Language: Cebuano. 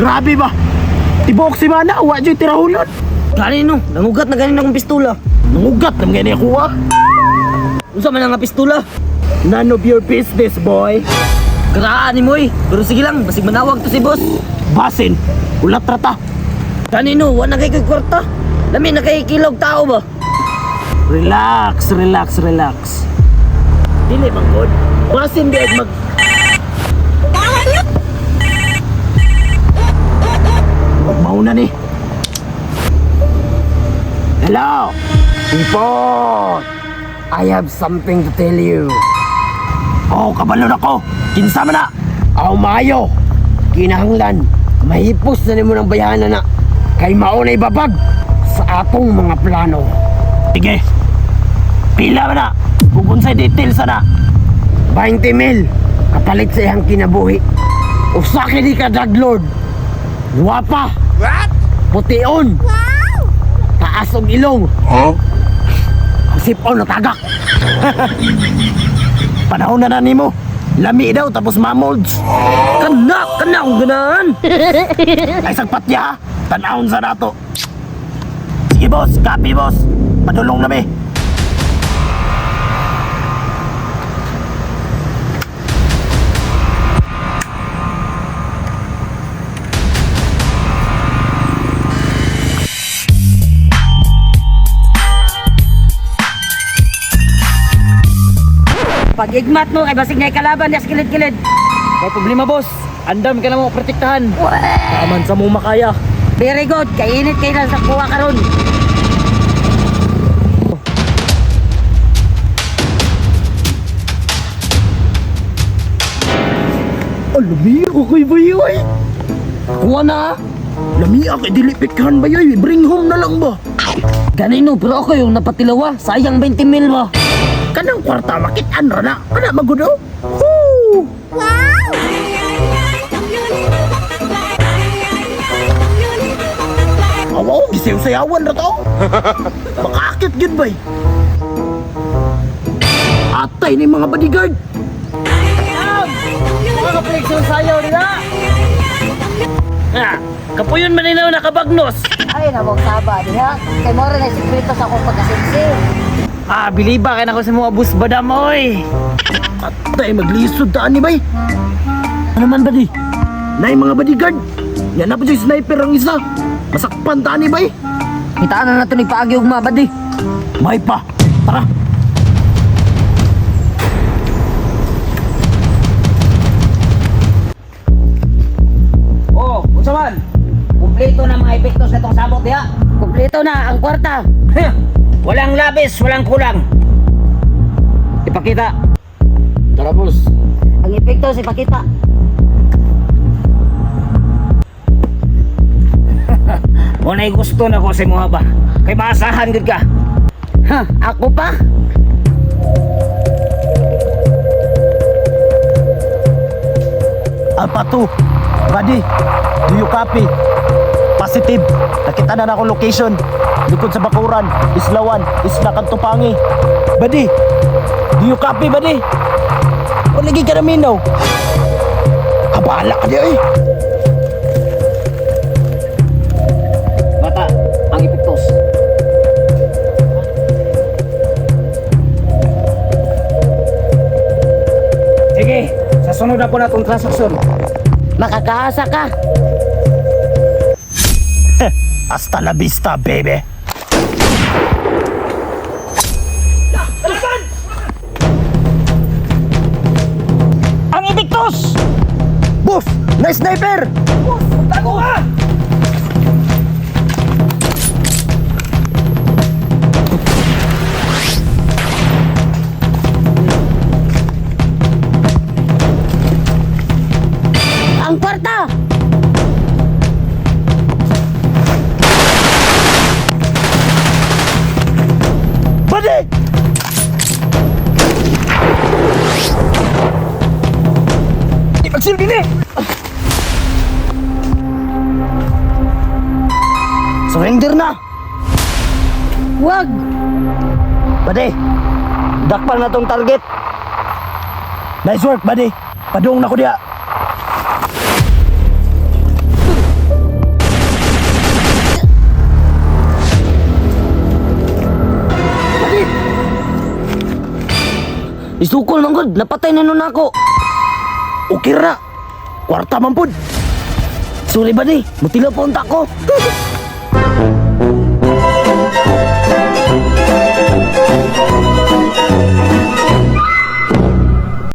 Grabe ba? Tibuok si Mana, wa dyo'y tirahulon. Gani no, nangugat na gani akong pistola. Nangugat na mga niya kuha. Unsa man ang nga pistola? None of your business, boy. Karaan ni moy. Pero sige lang, basig manawag to si boss. Basin, ulat rata. Gani no, wa na kay ko'y kwarta. Lami na kay kilog tao ba? Relax, relax, relax. Dili man god. Basin di ay mag. Mauna ni. Hello. Ipot! I have something to tell you. Oh, kabalo na ko. Kinsa man na? Aw maayo. Kinahanglan mahipos na nimo ng bayhana na kay mao na ibabag sa atong mga plano. Sige. Pila man na. Kung unsay details ana. 20 mil kapalit sa iyang kinabuhi. Usa kini ka drug lord. Guwapa. What? Pution. Wow! Taas og ilong. Huh? Sipon na tagak. Panahon na na nimo. Lami daw tapos mamolds. Kana, kana akong ganahan. Ay sagpat niya. Tanawon sa nato. Sige boss, copy boss. Padulong na mi. Pag igmat mo kay basig na kalaban niya sa kilid-kilid. May problema, boss. Andam ka na mo protektahan. Taaman sa mo makaya. Very good, kay init kay lang sa kuha karon. Oh, lami ako kay bayoy. Kuha na. Lami ako dili pikhan bayoy. Bring home na lang ba? Ganino pero ako yung napatilawa. Sayang 20 mil ba? Kanang kwarta makitaan ra na. Kana magudo. Woo! Awaw, gisayaw-sayawan ra to. Makaakit gyud bay. Atay ni mga bodyguard. Mga kapleksyon sayaw nila. Ha, kapuyon man nila nakabagnos. Ay, namong saba diha. Kay mora na sikreto sa akong pagkasinsi. Ah, biliba kay nako sa mga bus badam oy. Atay maglisod daan ni bay. Ano man ba di? Nay mga bodyguard. Yan na po yung sniper ang isa. Masakpan daan ni bay. Kitaan na nato ni paagi ugma ba di? May pa. Tara. Oh, unsa man? Kumpleto na mga epekto sa itong sabot diha. Kumpleto na ang kwarta. Walang labis, walang kulang. Ipakita. Tara, boss. Ang epekto si pakita. Unay gusto na ko sa imuha ba. Kay maasahan gud ka. Ha, ako pa? Alpha 2. Buddy, do you copy? Positive. Nakita na na akong location. Likod sa Bakuran, Islawan, Isla Kantupangi. Buddy, do you copy, buddy? O lagi ka namin daw. Habala ka di ay. Bata, ang epektos. Sige, sa sunod na po natong transaksyon. Makakaasa ka. Hasta la vista, baby. Ang epektos! Boss, na sniper! Tago ka! Ang kwarta! Buddy! Ipagsilbi ni. Surrender na! Wag! Buddy, dakpal na tong target. Nice work, buddy. Padung na ko diya. Isukol man gud, napatay na nun ako. Okay ra. Kwarta man pud. Sorry ba di, mutila pa unta ko.